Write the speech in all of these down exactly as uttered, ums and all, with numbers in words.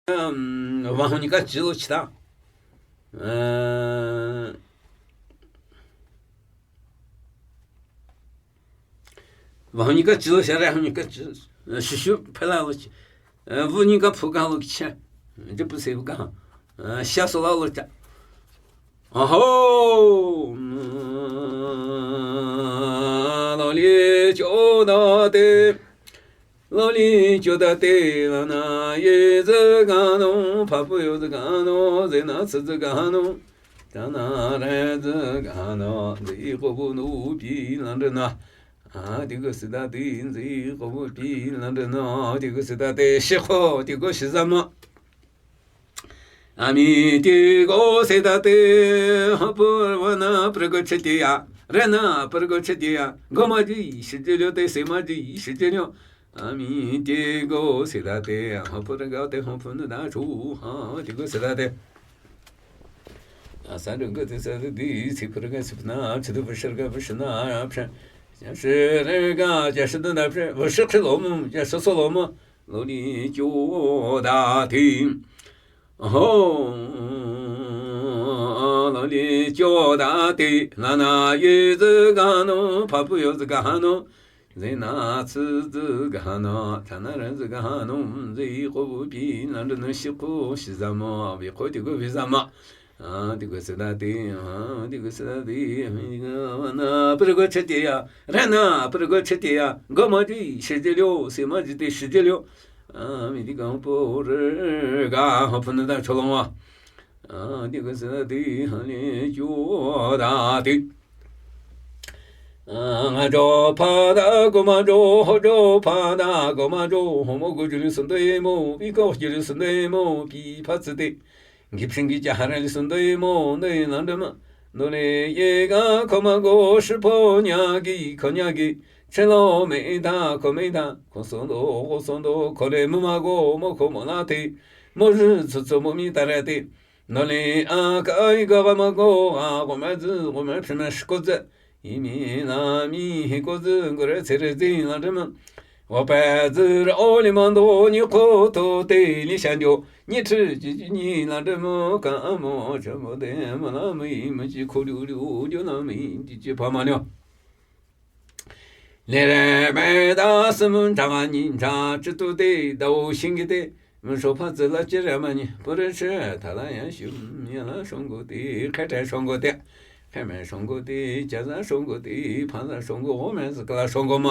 ཨམ། བ་ཧོ་ཉི་ཀ་ཅི་ལོ་ཆི་ད། ཨ། བ་ཧོ་ཉི་ཀ་ཅི་ལོ་ཤ་ར་ཧོ་ཉི་ཀ་ཅི། ཤུ་ཤུ་ཕེ་ལ་ལོ་ཆི། ཨ། བུ་ཉི་ཀ་ཕུ་ག་ལོ་ཆི། འདི་པུ་སེ་བུ་ག་ཤ་སོ་ལ་ལོ་ཆ། ཨ་ཧོ། ལོ་ལི་ཅོ་ད་ཏེ། ལོ་ལི་ཅོ་ད་ཏེ་ལ་ན་ཡེ་ཟི་ག་ནོ། ཕ་པུ་ཡོ་ཟི་ག་ནོ། ཟེ་ན་ཚི་ཟི་ག་ནོ། ད་ན་རེ་ཟི་ག་ནོ། ཟི་ཡི་ཀོ་བུ་ནུ་པི་ལ་འདྲི་ན། ཨ་དེ་གི་སི་ད་ཏེ། ཟི་ཡི་ཀོ་བུ་པི་ལ་འདྲི་ན། དེ་གི་སི་ད་ཏེ་ཤི་ཁོ་དེ་གོ་ཤི་ཟ་མ། ཨ་མི་དེ་གོ་སེ་ད་ཏེ། ཧ་པུ་བ་ན་པུར་གོ་ཆི་ཏི་ཡ། རེ་ན་པུར་གོ་ཆི་ཏི་ཡ། གོ་མ་ཇི་ཤི་ཅི་ལོ་ཏེ་སེ་མ་ཇི་ཤི་ཅི་ལོ། ཨ་མི་དེ་གོ་སེ་ད་ཏེ། ཧ་པུར་གོ་ཏེ་ཧ་པུ་ནི་ད་ཆུ་ཧ་དེ་གོ་སེ་ད་ཏེ། ཨ་ས་རུ་གོ་ཏེ་ས་རུ་དི་སི་པུར་ག་སི་པུ་ན་ཆུ་དུ་བུ་ཤར་ག་བུ་ཤི་ན་ཕྲ། ཤི་རེ་ག་ཇ་ཤི་དུ་ན་ཕྲ། བུ་ཤི་ཁྲི་ལོ་མུ་ཇ་ཤི་སོ་ལོ་མུ། ལོ་ལི་ཅོ་ད་ཏེ། ཧོ། ལོ་ལི་ཅོ་ད་ཏེ། ན་ན་ཡེ་ཟི་ག་ནོ། ཕ་པུ་ཡོ་ཟི་ག་ནོ། ཟེ་ན་ཚི་ཟི་ག་ནོ། ཐ་ན་ར་ཟི་ག་ནོ། ཟི་ཡི་ཀོ་བུ་པི་ན་འདྲི་ནོ། ཤི་ཀོ་ཤི་ཟ་མོ། བི་ཀོ་དི་ཀོ་བི་ཟ་མ། ཨ་དི་ཀོ་སི་ད་ཏེ། ཨ་དི་ཀོ་སི་ད་ཏེ། ཧ་ན་པུར་གོ་ཆི་ཏི་ཡ། རེ་ན་པུར་གོ་ཆི་ཏི་ཡ། གོ་མ་ཇི་ཤི་ཅི་ལོ། སེ་མ་ཇི་ཏི་ཤི་ཅི་ལོ། ཨ་མི་དི་གང་པོ་རེ་ག་ཧ་ཕུ་ནི་ད་ཆོ་ལོང་བ། ཨ་དི་ཀོ་སི་ད་ཏེ། ཧ་ལེ་ཅོ་ད་ཏེ། ང་ཇོ་ཕ་ད་གོ་མ་ཇོ། ཧོ་ཇོ་ཕ་ད་གོ་མ་ཇོ། ཧོ་མོ་གོ་ཇུ་ལི་སུ་འདོ་ཡེ་མོ། བི་ཀོ་ཇུ་ལི་སུ་འདོ་ཡེ་མོ། བི་ཕ་ཚི་ཏེ། གི་ཕྱིན་གི་ཅ་ཧ་ར་ལི་སུ་འདོ་ཡེ་མོ། འདོ་ཡེ་ལ་འདྲི་མ། འདོ་ལེ་ཡེ་ག་ཁོ་མ་གོ། ཧྲི་ཕོ་ཉ་གི་ཁོ་ཉ་གི། ཆེ་ལོ་མེ་ད་ཁོ་མེ་ད། ཁོ་སོ་འདོ་ཁོ་སོ་འདོ། ཁོ་ལེ་མུ་མ་གོ། མོ་ཁོ་མོ་ལ་ཏེ། མོ་རི་ཚུ་ཚུ་མོ་མི་ད་ར་ཏེ། ནོ་ལེ་ཨ་ཀ་ཨི་ག་བ་མ་གོ། ཨ་གོ་མ་ཛི་གོ་མ་ཕི་མ་ཤི་ཀོ་ཛི། ཡི་མི་ལ་མི་ཧི་ཀོ་ཛི་གོ་ར་ཚེ་ར་ཛི་ལ་འདྲི་མ། འོ་པ་ཛི་ར་འོ་ལི་མ་འདོ་ཉི་ཁོ་ཐོ་ཏེ་ལི་ཤ་འཇོ། ཉི་ཁྲི་ཅི་ཅི་ཉི་ལ་འདྲི་མོ། ཀ་མོ་ཆོ་མོ་ཏེ་མ་ལ་མི་མི་ཅི་ཁོ་ལུ་ལུ་ཇོ་ལ་མི་ཅི་ཅི་ཕ་མ་ཉོ། ལེ་རེ་མེ་ད་སི་མུན་གྲ་ང་ཉིན་གྲ་ཅི་ཏུ་ཏེ་ཟླ་བོ་ཤིང་གི་ཏེ། མི་ཧྲོ་ཕ་ཙི་ལ་ཅི་ར་མ་ཉི་པུ་རི་ཧྲི་ཐ་ལ་ཡ་ཤུ་ཡ་ལ་ཧྲོང་གོ་ཏེ་ཁ་ཏྲ་ཧྲོང་གོ་ཏེ། ཕེ་མེ་ཧྲོང་གོ་ཏེ་ཅ་ཟ་ཧྲོང་གོ་ཏེ་ཕ་ཟ་ཧྲོང་གོ་འོ་མེ་ཟི་ཀ་ལ་ཧྲོང་གོ་མ།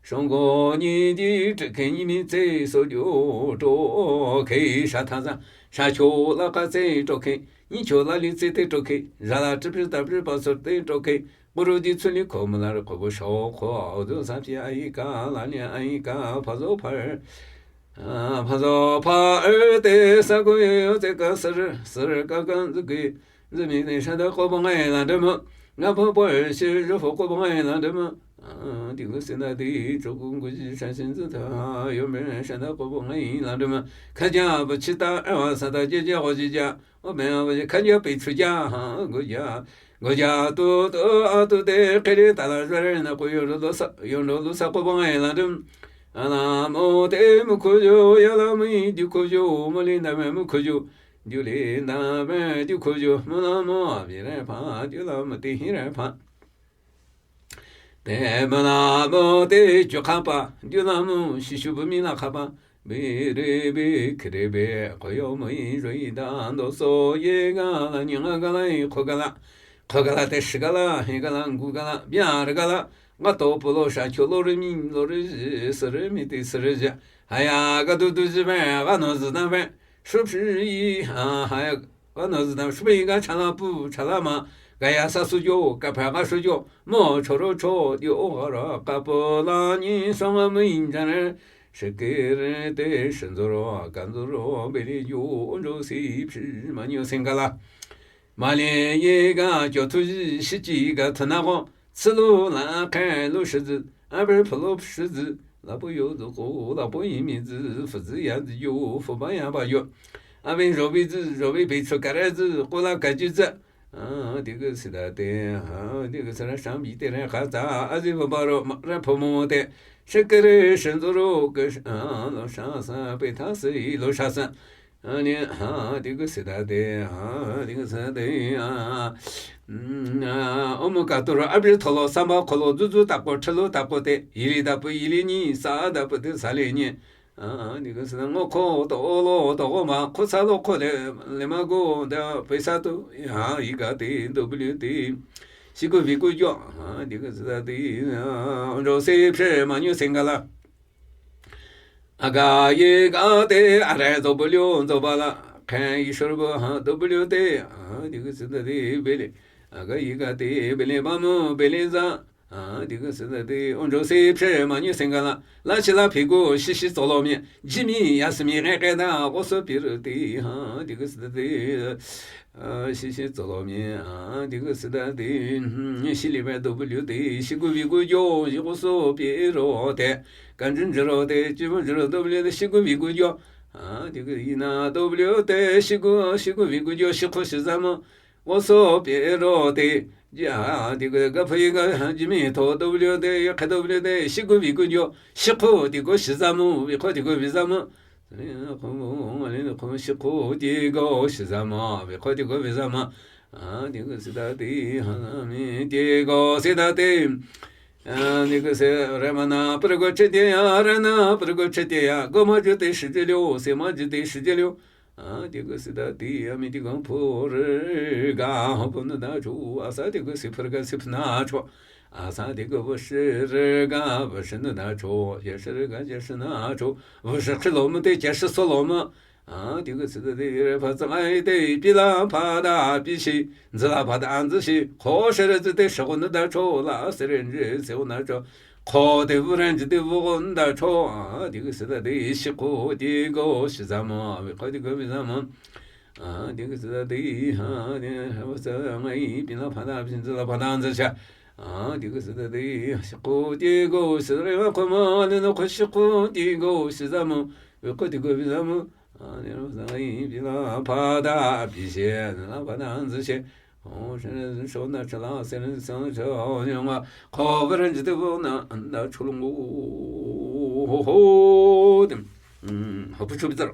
ཧྲོང་གོ་ཉི་ཏི་ཀྲི་ཁེ་ཉི་མི་ཙེ་སོ་ཇོ་ཀྲོ་ཁེ་ཧྲ་ཐ་ཟ་ཧྲ་ཆོ་ལ་ཀ་ཙེ་ཀྲོ་ཁེ་ཉི་ཆོ་ལ་ལི་ཙེ་ཏེ་ཀྲོ་ཁེ་ར་ལ་ཀྲི་པི་ཏ་པི་པ་སོར་ཏེ་ཀྲོ་ཁེ། ཀུ་རུ་དི་ཚུ་ལི་ཁོ་མི་ལ་རི་ཁོ་བོ་ཤོ་ཁོ་འོ་དུ་ས་ཕྱི་ཨ་ཡི་ཀ་ལ་ནི་ཨ་ཡི་ཀ་ཕ་ཟོ་ཕ་རི། ཕ་ཟོ་ཕ་ཨོ་ཏེ་ས་ཀུ་ཡོ་ཡོ་ཙེ་ཀ་སི་རི་སི་རི་ཀ་ཀ་འཛི་གི་འཛི་མི་ནི་ཧྲ་ད་ཀོ་བོ་ང་ཡི་ལ་འདྲི་མོ། ང་ཕོ་པོ་ཨོ་ཤི་རི་ཕོ་ཀོ་བོ་ང་ཡི་ལ་འདྲི་མོ། དི་གུ་སི་ན་དི་ཀྲོ་ཀུ་གུ་ཞི་ཧྲ་ཤིན་ཛི་ཐ་ཡོ་མི་ཧྲ་ད་ཀོ་བོ་ང་ཡི་ལ་འདྲི་མོ། ཁ་ཇ་བུ་ཆི་ད་ཨ་བ་ས་ད་ཇེ་ཇ་ཧོ་ཇེ་ཇ། ཨོ་མེ་ཨ་བ་ཁ་ཉ་པེ་ཆུ་ཇ་ཧ་གོ་ཇ། གོ་ཇ་ཏུ་ཏུ་ཨ་ཏུ་ཏེ་ཁེ་རེ་ད་ལ་ཟ་རེ་ན་ཀུ་ཡོ་རུ་ལོ་ས་ཡོ་འགྲོ་ལུ་ས་ཀོ་བ་ང་ཡི་ལ་འགྲིམ། ཨ་ལ་མོ་ཏེ་མུ་ཁུ་ཇུ་ཡ་ལ་མི་དུ་ཁུ་ཇུ་མུ་ལི་ན་མེ་མུ་ཁུ་ཇུ་དུ་ལི་ན་མེ་དུ་ཁུ་ཇུ་མུ་ལ་མོ་བི་རེ་ཕ་དུ་ལ་མུ་ཏེ་ཧི་རེ་ཕ། ཏེ་མ་ན་མོ་ཏེ་ཅུ་ཁ་པ་དུ་ན་མོ་ཤི་ཤུ་བུ་མི་ན་ཁ་པ་བི་རེ་བི་ཁི་རེ་བི་ཁོ་ཡོ་མོ་ཡི་རོ་ཡི་ད་འདོ་སོ་ཡེ་ག་ལ་ཉི་ང་ག་ལ་ཡི་ཁོ་ག་ལ་ཁོ་ག་ལ་ཏེ་ཤི་ག་ལ་ཧེ་ག་ལ་གུ་ག་ལ་བྱ་རི་ག་ལ་ང་ཏོ་པོ་ལོ་ཤ་ཁྱོ་ལོ་རི་མི་ལོ་རི་ཞི་སི་རི་མི་ཏེ་སི་རི་ཞི་ཧ་ཡ་ག་དུ་དུ་ཞི་བན་ག་ནོ་ཟི་ན་བན་ཧྲུ་ཕྲི་ཡི་ཧ་ཧ་ཡ། ག་ནོ་ཟི་དང་ཧྲུ་པ་ཡི་ག་ཆ་ལ་པུ་ཆ་ལ་མ་ག་ཡ་ས་སུ་ཇོ་ཀ་ཕ་ག་ཧྲུ་ཇོ་མོ་ཆོ་རོ་ཆོ་ཡོ་ཨོ་ག་ར་ཀ་པོ་ལ་ཉི་སོང་ང་མི་ཡིན་ཅན་ཧྲི་ཀི་རི་ཏེ་ཧྲི་འཛོ་རོ་ཀ་འཛོ་རོ་བེ་ལི་ཇོ་འོ་འཇོ་སི་ཕྱི་མ་ཉོ་སེང་ག་ལ་མ་ལེ་ཡི་ག་ཇོ་ཐུ་ཞི་ཤི་ཅི་ག་ཐུ་ན་གོ། ཚི་ལུ་ལ་ཁན་ལུ་ཧྲི་ཛི། ཨ་བེར་ཕུ་ལུ་ཧྲི་ཛི། ལ་པོ་ཡོ་ཛི་ཀོ་ལ་པོ་ཡི་མི་ཛི། ཧྥུ་ཛི་ཡ་ཛི་ཡོ་ཧྥུ་པ་ཡ་པ་ཡོ། ཨ་བེ་རོ་བི་ཛི་རོ་བི་བེ་ཆུ་ཀ་ར་ཛི་ཀོ་ལ་ཀ་ཅི་ཛི། ཨ་དི་གི་སི་ད་ཏེ། ཨ་དི་གི་སི་ར་ཤམ་བི་ཏེ་རེ་ཁ་ཛ་ཨ་ཛི་བུ་པ་རོ་མ་ར་ཕོ་མོ་ཏེ། ཧྲི་ཀི་རི་ཧྲི་ཛི་རོ་ཀི་ཨ་ལོ་ཤ་ས་པེ་ཐ་སི་ལོ་ཤ་ས། ཨ་ནི་ཧ་དེ་གི་སི་ད་དེ་ཧ་དེ་གི་སི་ད་དེ་ཨ་ཨ་ཨོ་མོ་ཀ་ཏོ་ར་ཨ་བྲི་ཐོ་ལོ་སམ་བྷ་ཁོ་ལོ་ཛུ་ཛུ་ཏག་པོ་ཁྲི་ལོ་ཏག་པོ་དེ་ཡི་ལི་ད་པོ་ཡི་ལི་ཉི་ས་ད་པོ་དེ་ས་ལེ་ཉི། ཨ་ནི་གི་སི་ན་ངོ་ཁོ་ཏོ་ལོ་ཏོ་གོ་མ་ཁོ་ཚ་ལོ་ཁོ་ལེ་ལེ་མ་གོ་ད་པེ་ས་ཏོ་ཡ་ཡི་ག་དེ་འདོ་བི་ལིའུ་དེ་ཤི་གུ་བི་གུ་ཇོ། ཨ་ནི་གི་སི་ད་དེ་འཇོ་སེ་ཕྱེ་མ་ཉུ་སེང་ག་ལ། ཨ་ག་ཡི་ག་དེ་ཨ་རེ་འདོ་བི་ལིའུ་འདོ་བ་ལ་ཁན་ཡི་ཤོར་བ་ཧ་འདོ་བི་ལིའུ་དེ། ཨ་ནི་གི་སི་ད་དེ་བི་ལི་ཨ་ག་ཡི་ག་དེ་བི་ལི་བ་མོ་བི་ལི་ཛ། ཨ་དེ་གི་སི་ད་དེ་འོ་འཇོ་སེ་ཕྱེ་མ་ཉུ་སེང་ག་ལ་ལ་ཤི་ལ་ཕི་གུ་ཤི་ཤི་ཙོ་ལོ་མི་ཇི་མི་ཡ་སི་མི་ངེ་ཀེ་ད་འོ་སོ་པི་རུ་དེ། ཨ་དེ་གི་སི་ད་དེ་ཨ་ཤི་ཤི་ཙོ་ལོ་མི་ཨ་དེ་གི་སི་ད་དེ་ཤི་ལི་བའི་འདོ་བི་ལིའུ་དེ་ཤི་གུ་བི་གུ་ཇོ་ཡི་འོ་སོ་པི་རུ་དེ་ཀ་འཇུ་འཇུ་རུ་དེ་ཅི་བུ་འཇུ་རུ་འདོ་བི་ལིའུ་དེ་ཤི་གུ་བི་གུ་ཇོ། ཨ་དེ་གི་ཡི་ན་འདོ་བི་ལིའུ་དེ་ཤི་གུ་ཤི་གུ་བི་གུ་ཇོ་ཤི་ཁོ་ཤི་ཟ་མོ། འོ་སོ་པེ་རོ་ཏེ། ཇ་དེ་གི་ག་ཕ་ཡི་ག་ཇི་མི་ཐོ་ཏོ་བི་ལིའུ་ཏེ་ཡ་ཁ་ཏོ་བི་ལིའུ་ཏེ་ཤི་གུ་བི་གུ་ཇོ། ཤི་ཁོ་དེ་གོ་ཤི་ཟ་མོ་བི་ཁོ་དེ་གོ་བི་ཟ་མོ། ཁོ་ཁོ་ཤི་ཁོ་དེ་གོ་ཤི་ཟ་མོ་བི་ཁོ་དེ་གོ་བི་ཟ་མོ། ཨ་དེ་གི་སི་ད་ཏེ་ཧ་མི་དེ་གོ་སི་ད་ཏེ། ཨ་དེ་གི་སི་རེ་མ་ན་པར་གོ་ཆེ་དེ་ཡ་རེ་ན་པར་གོ་ཆེ་དེ་ཡ་གོ་མ་ཇུ་ཏེ་ཤི་ཇི་ལིའུ་སི་མ་ཇུ་ཏེ་ཤི་ཇི་ལིའུ། ཨ་དེ་གི་སི་ད་དེ་ཡ་མི་དེ་གང་ཕོ་རི་ག་ཧོ་ཕོ་ནི་ད་ཆོ། ཨ་ས་དེ་གི་སི་ཕུར་ག་སི་ཕུ་ན་ཆོ། ཨ་ས་དེ་གི་བུ་ཤི་རི་ག་བུ་ཤི་ནི་ད་ཆོ། ཡ་ཤི་རི་ག་ཡ་ཤི་ན་ཆོ། བུ་ཤི་ཁི་ལོ་མི་དེ་ཇ་ཤི་སོ་ལོ་མི། ཨ་དེ་གི་སི་ད་དེ་རི་ཕ་ཙ་ཨ་དེ་པི་ལ་ཕ་ད་པི་ཤི་ཛི་ལ་ཕ་ད་ཛི་ཤི་ཁོ་ཤི་རི་ཛི་དེ་ཤི་གོ་ནི་ད་ཆོ་ལ་སི་རི་འཇི་སེ་བོ་ན་ཆོ། ཁོ་དེ་བུ་རན་ཇི་དེ་བུ་གོ་ན་ཆོ། ཨ་དེ་གི་སི་ད་དེ་ཤི་ཁོ་དེ་གོ་ཤི་ཟ་མོ་བི་ཁོ་དེ་གོ་བི་ཟ་མོ། ཨ་དེ་གི་སི་ད་དེ་ཧ་དེ་ཧ་བ་ས་ང་ཡི་པི་ན་ཕ་ད་བི་ཛི་ལ་ཕ་ད་ཛི་ཤ། ཨ་དེ་གི་སི་ད་དེ་ཤི་ཁོ་དེ་གོ་ཤི་ཟ་རེ་བ་ཁོ་མོ་ལེ་ནོ་ཁོ་ཤི་ཁོ་དེ་གོ་ཤི་ཟ་མོ་བི་ཁོ་དེ་གོ་བི་ཟ་མོ། ཨ་ནི་རོ་ས་ཡིན་པི་ལ་ཕ་ད་པི་ཤེ་ནི་ལ་ཕ་ད་ཛི་ཤེ། ཨོ་ཤེ་ནི་ཤོ་ན་ཆ་ལ་སེ་ནི་སང་ཆ་ཨོ་ཉོ་ང་ཁོ་བ་ར་ཇི་དེ་བོ་ན་ཨན་ད་ཆུ་ལུང་གོ་ཧོ་ཧོ་དེ་ཧ་པུ་ཆུ་པི་ཙར།